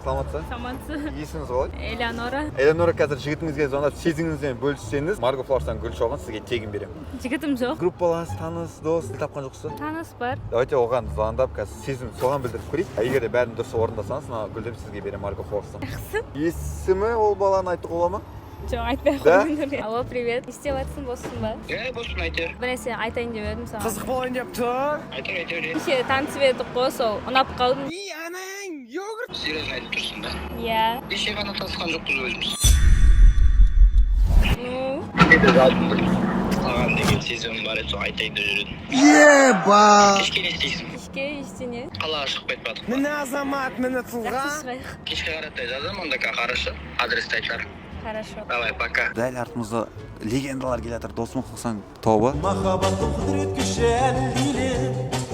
Саламатсыз? Саламатсыз. Есіміңіз қалай? Элеонора. Элеонора, қазір жігітіңізге звондап, сезіміңізбен бөліссеңіз, Марго Флауэрстан гүл шоғын сізге тегін беремін. Жігітім жоқ. Группалас, таныс, дос тапқан жоқсыз ба? Таныс бар. Давайте оған звондап, қазір сезім соған білдіріп көрейік. А егер де бәрін дұрыс орындасаңыз, мына гүлдерді сізге беремін Марго Флауэрстан. Жақсы. Есімі ол баланы айтуға бола ма? Жоқ, айтпай ақ Да? қойыңдар. Алло, привет. Не істеп жатырсың, боссың ба? Е, боспын, айтер. Бір нәрсе айтайын деп едім саған. Қызық болайын деп тұр. Айтер, айтер, е. Кеше танысып едік қой, сол ұнап қалдым. Серьезно айтып тұрсың ба? Иә. Кеше ғана танысқан жоқпыз өзіміз. Ну? Менде жалпы бір саған деген сезімім бар еді, сол айтайын деп жүр едім. Еба. Кешке не істейсің? Кешке ештеңе. Қалаға шығып қайтпадық па? Міне азамат, міне тұлға. Жақсы, шығайық. Кешке қаратай жазамын онда, хорошо? Адресті айтар. Хорошо. Давай, пока. Дәл артымызда легендалар келе жатыр, Досмұқасан тобы. Махаббаттың құдірет күші әлдиле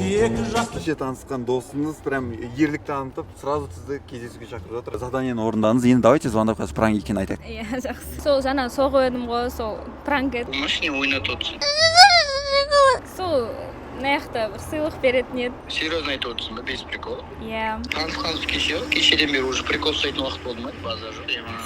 екі жақ. Кеше танысқан досыңыз прям ерлік танытып, сразу сізді кездесуге шақырып жатыр. Заданиені орындадыңыз, енді давайте звондап, қазір пранк екенін айтайық. Иә, жақсы. Сол жаңа соғып едім ғой, сол пранк еді. Болмашы, не ойнатып отырсың? Сол мына жақта бір сыйлық беретін еді. Серьезно айтып отырсың ба, без прикола? Иә. Танысқанымыз кеше ғой, кешеден бері уже прикол ұстайтын уақыт болды ма? Базар жоқ. Ема.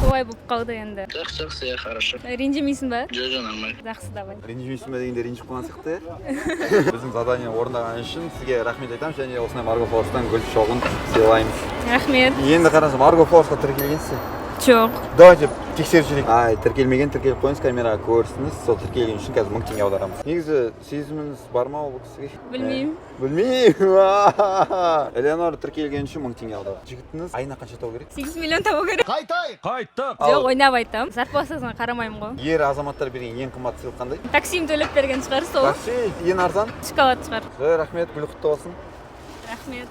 Солай болып қалды енді. Жақсы, жақсы, иә, хорошо. Ренжімейсің ба? Жоқ, нормально. Жақсы, давай. Ренжімейсің ба дегенде, ренжіп қалған сияқты, иә. Біздің задание орындаған үшін сізге рахмет айтамыз және осындай Марго Флауэрстан гүл шоғын сыйлаймыз. Рахмет. Енді қараңыз, Марго Флауэрсқа тіркелгенсіз? Жоқ. Давайте тексеріп жіберейік. Ай, тіркелмеген, тіркеліп қойыңыз, камераға көрсіңіз. Сол тіркелген үшін қазір 1000 теңге аударамыз. Негізі сезіміңіз бар ма ол кісіге? Білмеймін. Білмеймін. Элеонора, тіркелген үшін 1000 теңге аударады. Жігітіңіз айына қанша табу керек? 8 миллион табу керек. Қайттық. Жоқ, ойнап айтамын. Зарплатасына қарамаймын ғой. Ер азаматтар берген ең қымбат сыйлық қандай? Таксим төлеп берген шығар сол. Такси ең арзан. Шоколад шығар. Рахмет, гүл құтты болсын. Рахмет.